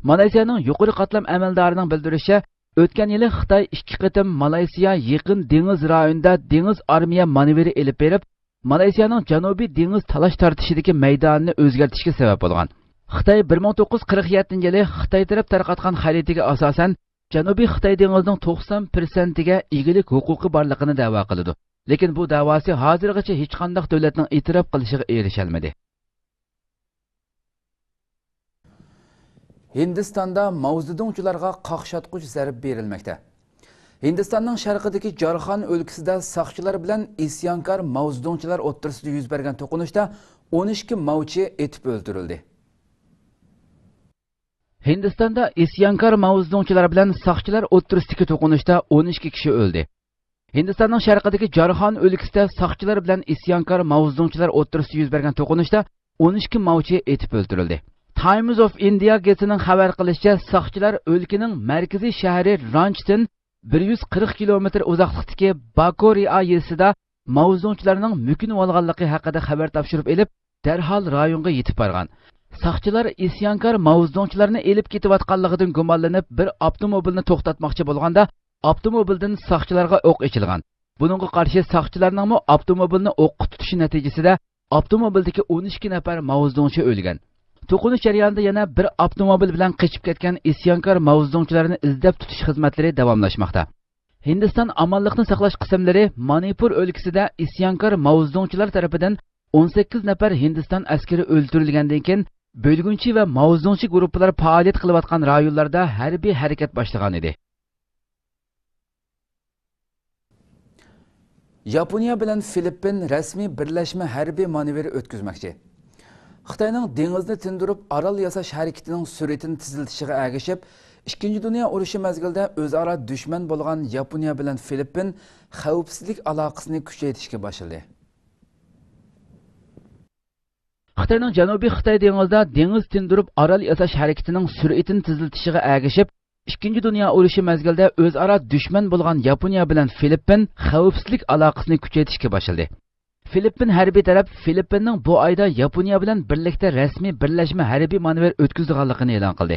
مالايسىيانىڭ يۇقىرى قاتلام ئەمەلدارىنىڭ بىلدۈرۈشىچە، ئۆتكەن يىلى خىتاي ئىككى قېتىم مالايسىيا يېقىن دېڭىز رايونىدا دېڭىز ئارمىيە مانېۋىرى ئېلىپ بېرىپ، مالايسىيانىڭ جەنۇبىي دېڭىز تالاش تارتىشىدىكى مەيدانىنى ئۆزگەرتىشكە سەۋەب بولغان. خىتاي بىر مىڭ توققۇز يۈز قىرىق يەتتىنچى يىلى خىتاي تەرەپ تارقاتقان خەرىتىگە ئاساسەن، جەنۇبىي خىتاي دېڭىزىنىڭ توقسان پىرسەنتىگە ئىگىلىك ھوقۇقى بارلىقىنى دەۋا قىلىدۇ. لېكىن بۇ دەۋاسى ھازىرغىچە ھېچقانداق دۆلەتنىڭ ئېتىراپ قىلىشىغا ئېرىشەلمىدى. ھىندىستاندا ماۋزېدۇڭچىلارغا قاقشاتقۇچ زەربە بېرىلمەكتە. ھىندىستاننىڭ شەرقىدىكى جارخان ئۆلكىسىدە ساقچىلار بىلەن ئىسيانكار ماۋزېدۇڭچىلار ئوتتۇرىسىدا يۈز بەرگەن توقۇنۇشتا ئون ئىككى ماۋچى ئېتىپ ئۆلتۈرۈلدى. ھىندىستاندا ئىسيانكار ماۋزېدۇڭچىلار بىلەن ساقچىلار ئوتتۇرىسىدىكى توقۇنۇشتا ئون ئىككى كىشى ئۆلدى. ھىندىستاننىڭ شەرقىدىكى جارخان ئۆلكىسىدە ساقچىلار بىلەن ئىسيانكار ماۋزېدۇڭچىلار ئوتتۇرىسىدا يۈز بەرگەن توقۇنۇشتا ئون ئىككى ماۋچى ئېتىپ ئۆلتۈرۈلدى. تايمز ئوف ئىندىيا گېزىتىنىڭ خەۋەر قىلىشىچە، ساقچىلار ئۆلكىنىڭ مەركىزىي شەھىرى رانچتىن بىر يۈز قىرىق كىلومېتىر ئۇزاقلىقتىكى باكورىئا يېزىسىدا ماۋزېدۇڭچىلارنىڭ مۆكۈنۈۋالغانلىقى ھەققىدە خەۋەر تاپشۇرۇپ ئېلىپ، دەرھال رايونغا يېتىپ بارغان. ساقچىلار ئىسيانكار ماۋزېدۇڭچىلارنى ئېلىپ كېتىۋاتقانلىقىدىن گۇمانلىنىپ، بىر ئاپتوموبىلنى توختاتماقچى بولغاندا، ئاپتوموبىلدىن ساقچىلارغا ئوق ئېچىلغان. بۇنىڭغا قارشى ساقچىلارنىڭمۇ ئاپتوموبىلنى ئوققا تۇتۇشى نەتىجىسىدە، ئاپتوموبىلدىكى ئون ئىككى نەپەر ماۋزېدۇڭچى ئۆلگەن. توقۇنۇش جەريانىدا يەنە بىر ئاپتوموبىل بىلەن قېچىپ كەتكەن ئىسيانكار ماۋزېدۇڭچىلارنى ئىزدەپ تۇتۇش خىزمەتلىرى داۋاملاشماقتا. ھىندىستان ئامانلىقنى ساقلاش قىسىملىرى مانىپۇر ئۆلكىسىدە ئىسيانكار ماۋزېدۇڭچىلار تەرىپىدىن ئون سەككىز نەپەر ھىندىستان ئەسكىرى ئۆلتۈرۈلگەندىن كېيىن، بۆلگۈنچى ۋە ماۋزېدۇڭچى گۇرۇپپىلار پائالىيەت قىلىۋاتقان رايونلاردا ھەربىي ھەرىكەت باشلىغان ئىدى. ياپونىيە بىلەن فىلىپپىن رەسمىي بىرلەشمە ھەربىي مانېۋىر ئۆتكۈزمەكچى. خىتاينىڭ دېڭىزنى تىندۇرۇپ ئارال ياساش ھەرىكىتىنىڭ سۈرئىتىنى تېزلىتىشىگە ئەگىشىپ، ئىككىنچى دۇنيا ئۇرۇشى مەزگىلىدە ئۆزئارا دۈشمەن بولغان ياپونىيە بىلەن فىلىپپىن خەۋپسىزلىك ئالاقىسىنى كۈچەيتىشكە باشلىدى. خىتاينىڭ جەنۇبىي خىتاي دېڭىزىدا دېڭىز تىندۇرۇپ ئارال ياساش ھەرىكىتىنىڭ سۈرئىتىنى تېزلىتىشىگە ئەگىشىپ، ئىككىنچى دۇنيا ئۇرۇشى مەزگىلىدە ئۆزئارا دۈشمەن بولغان ياپونىيە بىلەن فىلىپپىن خەۋپسىزلىك ئالاقىسىنى كۈچەيتىشكە باشلىدى. فىلىپپىن ھەربىي تەرەپ فىلىپپىننىڭ بۇ ئايدا ياپونىيە بىلەن بىرلىكتە رەسمىي بىرلەشمە ھەربىي مانېۋىر ئۆتكۈزىدىغانلىقىنى ئېلان قىلدى.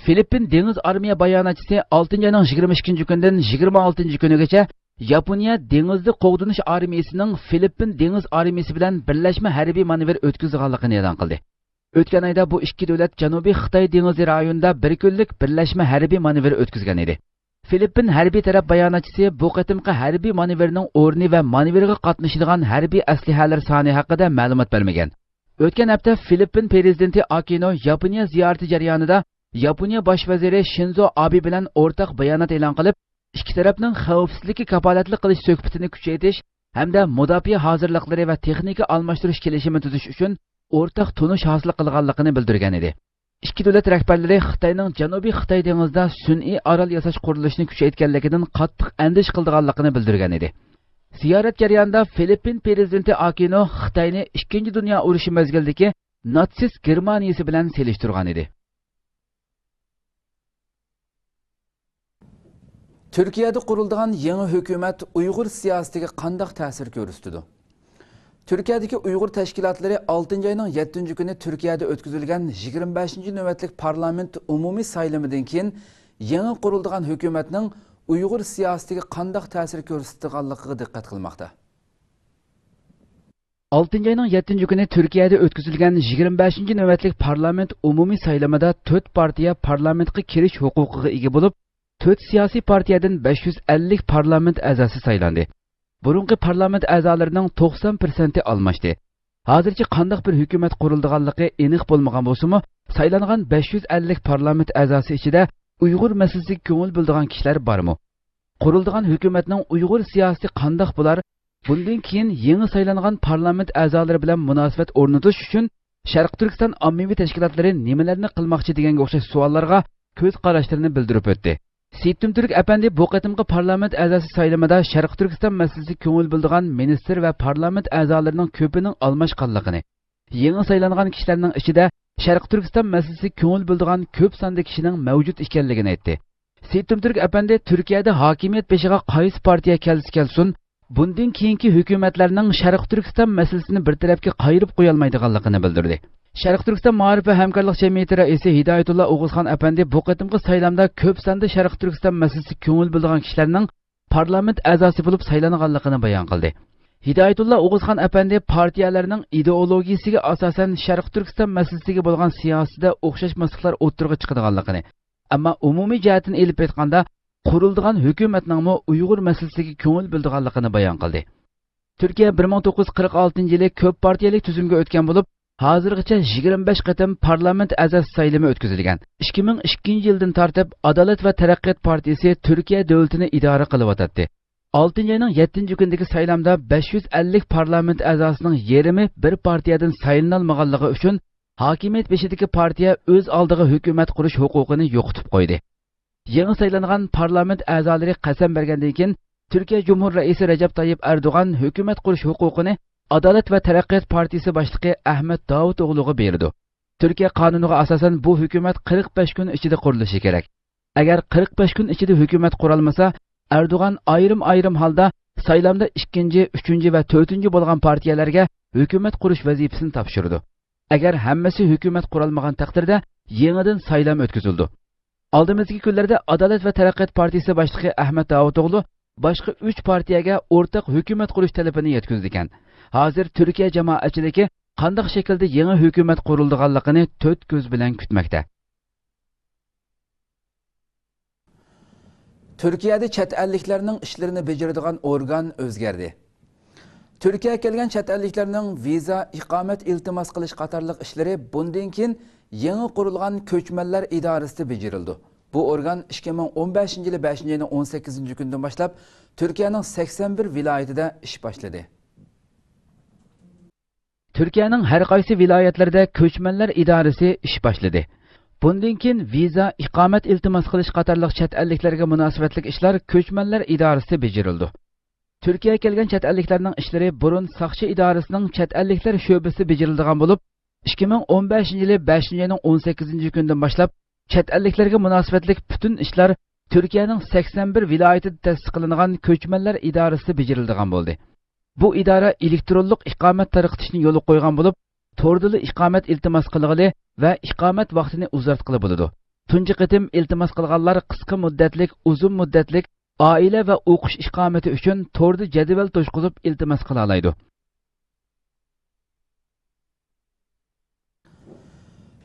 فىلىپپىن دېڭىز ئارمىيە باياناتچىسى ئالتىنچى ئاينىڭ يىگىرمە ئىككىنچى كۈنىدىن يىگىرمە ئالتىنچى كۈنىگىچە ياپونىيە دېڭىزدا قوغدىنىش ئارمىيىسىنىڭ فىلىپپىن دېڭىز ئارمىيىسى بىلەن بىرلەشمە ھەربىي مانېۋىر ئۆتكۈزىدىغانلىقىنى ئېلان قىلدى. ئۆتكەن ئايدا بۇ ئىككى دۆلەت جەنۇبىي خىتاي دېڭىزى رايونىدا بىر كۈنلۈك بىرلەشمە ھەربىي مانېۋىر ئۆتكۈزگەن ئىدى. فىلىپپىن ھەربىي تەرەپ باياناتچىسى بۇ قېتىمقى ھەربىي مانېۋىرنىڭ ئورنى ۋە مانېۋىرغا قاتنىشىدىغان ھەربىي ئەسلىھەلەر سانى ھەققىدە مەلۇمات بەرمىگەن. ئۆتكەن ھەپتە فىلىپپىن پىرېزىدېنتى ئاكىنو ياپونىيە زىيارىتى جەريانىدا ياپونىيە باش ۋەزىرى شىنزو ئابې بىلەن ئورتاق بايانات ئېلان قىلىپ، ئىككى تەرەپنىڭ خەۋپسىزلىككە كاپالەتلىك قىلىش سۆھبىتىنى كۈچەيتىش ھەمدە مۇداپىئە ھازىرلىقلىرى ۋە تېخنىكا ئالماشتۇرۇش كېلىشىمى تۈزۈش ئۈچۈن ئورتاق تونۇش ھاسىل قىلغانلىقىنى بىلدۈرگەن ئىدى. ئىككى دۆلەت رەھبەرلىرى خىتاينىڭ جەنۇبىي خىتاي دېڭىزىدا سۈنئىي ئارال ياساش قۇرۇلۇشىنى كۈچەيتكەنلىكىدىن قاتتىق ئەندىشە قىلىدىغانلىقىنى بىلدۈرگەن ئىدى. زىيارەت جەريانىدا فىلىپپىن پىرېزىدېنتى ئاكىنو خىتاينى ئىككىنچى دۇنيا ئۇرۇشى مەزگىلىدىكى ناتسىست گېرمانىيىسى بىلەن سېلىشتۇرغان ئىدى. تۈركىيەدە قۇرۇلىدىغان يېڭى ھۆكۈمەت ئۇيغۇر سىياسىتىگە قانداق تەسىر كۆرسىتىدۇ؟ تۈركىيەدىكى ئۇيغۇر تەشكىلاتلىرى ئالتىنچى ئاينىڭ يەتتىنچى كۈنى تۈركىيەدە ئۆتكۈزۈلگەن يىگىرمە بەشىنچى نۆۋەتلىك پارلامېنت ئومۇمىي سايلىمىدىن كېيىن يېڭى قۇرۇلىدىغان ھۆكۈمەتنىڭ ئۇيغۇر سىياسىتىگە قانداق تەسىر كۆرسىتىدىغانلىقىغا دىققەت قىلماقتا. ئالتىنچى ئاينىڭ يەتتىنچى كۈنى تۈركىيەدە ئۆتكۈزۈلگەن يىگىرمە بەشىنچى نۆۋەتلىك پارلامېنت ئومۇمىي سايلىمىدا تۆت پارتىيە پارلامېنتقا كىرىش ھوقۇقىغا ئىگە بولۇپ، تۆت سىياسىي پارتىيەدىن بەش يۈز ئەللىك پارلامېنت ئەزاسى سايلاندى. بۇرۇنقى پارلامېنت ئەزالىرىنىڭ توقسان پىرسەنتى ئالماشتى. ھازىرچە قانداق بىر ھۆكۈمەت قۇرۇلىدىغانلىقى ئېنىق بولمىغان بولسىمۇ، سايلانغان بەش يۈز ئەللىك پارلامېنت ئەزاسى ئىچىدە ئۇيغۇر مەسىلىسىگە كۆڭۈل بۆلىدىغان كىشىلەر بارمۇ؟ قۇرۇلىدىغان ھۆكۈمەتنىڭ ئۇيغۇر سىياسىتى قانداق بولار؟ بۇندىن كېيىن يېڭى سايلانغان پارلامېنت ئەزالىرى بىلەن مۇناسىۋەت ئورنىتىش ئۈچۈن شەرقىي تۈركىستان ئاممىۋى تەشكىلاتلىرى نېمىلەرنى قىلماقچى دېگەنگە ئوخشاش سوئاللارغا كۆز قاراشلىرىنى بىلدۈرۈپ ئۆتتى. سېيىتتۇمتۈرك ئەپەندى بۇ قېتىمقى پارلامېنت ئەزاسى سايلىمىدا شەرقىي تۈركىستان مەسىلىسىگە كۆڭۈل بۆلىدىغان مىنىستىر ۋە پارلامېنت ئەزالىرىنىڭ كۆپىنىڭ ئالماشقانلىقىنى، يېڭى سايلانغان كىشىلەرنىڭ ئىچىدە شەرقىي تۈركىستان مەسىلىسىگە كۆڭۈل بۆلىدىغان كۆپ ساندا كىشىنىڭ مەۋجۇت ئىكەنلىكىنى ئېيتتى. سېيىتتۇمتۈرك ئەپەندى تۈركىيەدە ھاكىمىيەت بېشىغا قايسى پارتىيە كەلسە كەلسۇن، بۇندىن كېيىنكى ھۆكۈمەتلەرنىڭ شەرقىي تۈركىستان مەسىلىسىنى بىر تەرەپكە قايرىپ قويالمايدىغانلىقىنى بىلدۈردى. شەرقىي تۈركىستان مائارىپ ۋە ھەمكارلىق جەمئىيىتى رەئىسى ھىدايەتۇللا ئوغۇزخان ئەپەندى بۇ قېتىمقى سايلامدا كۆپ ساندا شەرقىي تۈركىستان مەسىلىسىگە كۆڭۈل بۆلىدىغان كىشىلەرنىڭ پارلامېنت ئەزاسى بولۇپ سايلانغانلىقىنى بايان قىلدى. ھىدايەتۇللا ئوغۇزخان ئەپەندى پارتىيەلەرنىڭ ئىدېئولوگىيىسىگە ئاساسەن شەرقىي تۈركىستان مەسىلىسىگە بولغان سىياسىتىدە ئوخشاشماسلىقلار ئوتتۇرىغا چىقىدىغانلىقىنى، ئەمما ئومۇمىي جەھەتتىن ئېلىپ ئېيتقاندا، قۇرۇلىدىغان ھۆكۈمەتنىڭمۇ ئۇيغۇر مەسىلىسىگە كۆڭۈل بۆلىدىغانلىقىنى بايان قىلدى. تۈركىيە بىر مىڭ توققۇز يۈز قىرىق ئالتىنچى يىلى كۆپ پارتىيەلىك تۈزۈمگە ئۆتكەن بولۇپ، ھازىرغىچە يىگىرمە بەش قېتىم پارلامېنت ئەزاسى سايلىمى ئۆتكۈزۈلگەن. ئىككى مىڭ ئىككىنچى يىلدىن تارتىپ ئادالەت ۋە تەرەققىيات پارتىيىسى تۈركىيە دۆلىتىنى ئىدارە قىلىۋاتاتتى. ئالتىنچى ئاينىڭ يەتتىنچى كۈنىدىكى سايلامدا بەش يۈز ئەللىك پارلامېنت ئەزاسىنىڭ يېرىمى بىر پارتىيەدىن سايلىنالمىغانلىقى ئۈچۈن، ھاكىمىيەت بېشىدىكى پارتىيە ئۆز ئالدىغا ھۆكۈمەت قۇرۇش ھوقۇقىنى يوقىتىپ قويدى. يېڭى سايلانغان پارلامېنت ئەزالىرى قەسەم بەرگەندىن كېيىن، تۈركىيە جۇمھۇر رەئىسى رەجەپ تايىپ ئەردوغان ھۆكۈمەت قۇرۇش ھوقۇقىنى ئادالەت ۋە تەرەققىيات پارتىيىسى باشلىقى ئەھمەت داۋۇتئوغلۇغا بېرىدۇ. تۈركىيە قانۇنىغا ئاساسەن بۇ ھۆكۈمەت قىرىق بەش كۈن ئىچىدە قۇرۇلۇشى كېرەك. ئەگەر قىرىق بەش كۈن ئىچىدە ھۆكۈمەت قۇرالمىسا، ئەردوغان ئايرىم-ئايرىم ھالدا سايلامدا ئىككىنچى، ئۈچىنچى ۋە تۆتىنچى بولغان پارتىيەلەرگە ھۆكۈمەت قۇرۇش ۋەزىپىسىنى تاپشۇرىدۇ. ئەگەر ھەممىسى ھۆكۈمەت قۇرالمىغان تەقدىردە، يېڭىدىن سايلام ئۆتكۈزۈلىدۇ. ئالدىمىزدىكى كۈنلەردە ئادالەت ۋە تەرەققىيات پارتىيىسى باشلىقى ئەھمەت داۋۇتئوغلۇ باشقا ئۈچ پارتىيەگە ئورتاق ھۆكۈمەت قۇرۇش تەلىپىنى يەتكۈزىدىكەن. ھازىر تۈركىيە جامائەتچىلىكى قانداق شەكىلدە يېڭى ھۆكۈمەت قۇرۇلىدىغانلىقىنى تۆت كۆز بىلەن كۈتمەكتە. تۈركىيەدە چەت ئەللىكلەرنىڭ ئىشلىرىنى بېجىرىدىغان ئورگان ئۆزگەردى. تۈركىيەگە كەلگەن چەت ئەللىكلەرنىڭ ۋىزا، ئىقامەت ئىلتىماس قىلىش قاتارلىق ئىشلىرى بۇندىن كېيىن يېڭى قۇرۇلغان كۆچمەنلەر ئىدارىسىدە بېجىرىلىدۇ. بۇ ئورگان ئىككى مىڭ ئون بەشىنچى يىلى بەشىنچى ئاينىڭ ئون سەككىزىنچى كۈنىدىن باشلاپ تۈركىيەنىڭ سەكسەن بىر ۋىلايىتىدە ئىش باشلىدى. تۈركىيەنىڭ ھەر قايسى ۋىلايەتلىرىدە كۆچمەنلەر ئىدارىسى ئىش باشلىدى. بۇندىن كېيىن ۋىزا، ئىقامەت ئىلتىماس قىلىش قاتارلىق چەت ئەللىكلەرگە مۇناسىۋەتلىك ئىشلار كۆچمەنلەر ئىدارىسىدە بېجىرىلىدۇ. تۈركىيەگە كەلگەن چەت ئەللىكلەرنىڭ ئىشلىرى بۇرۇن ساقچى ئىدارىسىنىڭ چەت ئەللىكلەر شۆبىسىدە بېجىرىلىدىغان بولۇپ، ئىككى مىڭ ئون بەشىنچى يىلى بەشىنچى ئاينىڭ ئون سەككىزىنچى كۈنىدىن باشلاپ، چەت ئەللىكلەرگە مۇناسىۋەتلىك پۈتۈن ئىشلار تۈركىيەنىڭ سەكسەن بىر ۋىلايىتىدە تەسىس قىلىنغان كۆچمەنلەر ئىدارىسىدە بېجىرىلىدىغان بولدى. بۇ ئىدارە ئېلېكترونلۇق ئىقامەت تارقىتىشنى يولغا قويغان بولۇپ، توردىلا ئىقامەت ئىلتىماس قىلغىلى ۋە ئىقامەت ۋاقتىنى ئۇزارتقىلى بولىدۇ. تۇنجى قېتىم ئىلتىماس قىلغانلار قىسقا مۇددەتلىك، ئۇزۇن مۇددەتلىك، ئائىلە ۋە ئوقۇش ئىقامىتى ئۈچۈن توردا جەدۋەل توشقۇزۇپ ئىلتىماس قىلالايدۇ.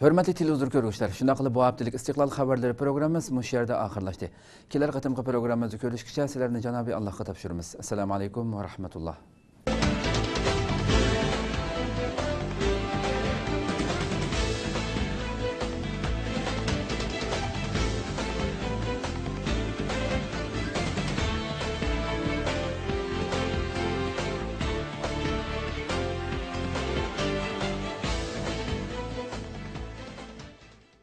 ھۆرمەتلىك تېلېۋىزور كۆرگۈچىلەر، شۇنداق قىلىپ بۇ ھەپتىلىك ئىستىقلال خەۋەرلىرى پروگراممىمىز مۇشۇ يەردە ئاخىرلاشتى. كېلەر قېتىمقى پروگراممىمىزدا كۆرۈشكىچە سىلەرنى جانابىي ئاللاھقا تاپشۇرىمىز. ئەسسالامۇ ئەلەيكۇم ۋە رەھمەتۇللا.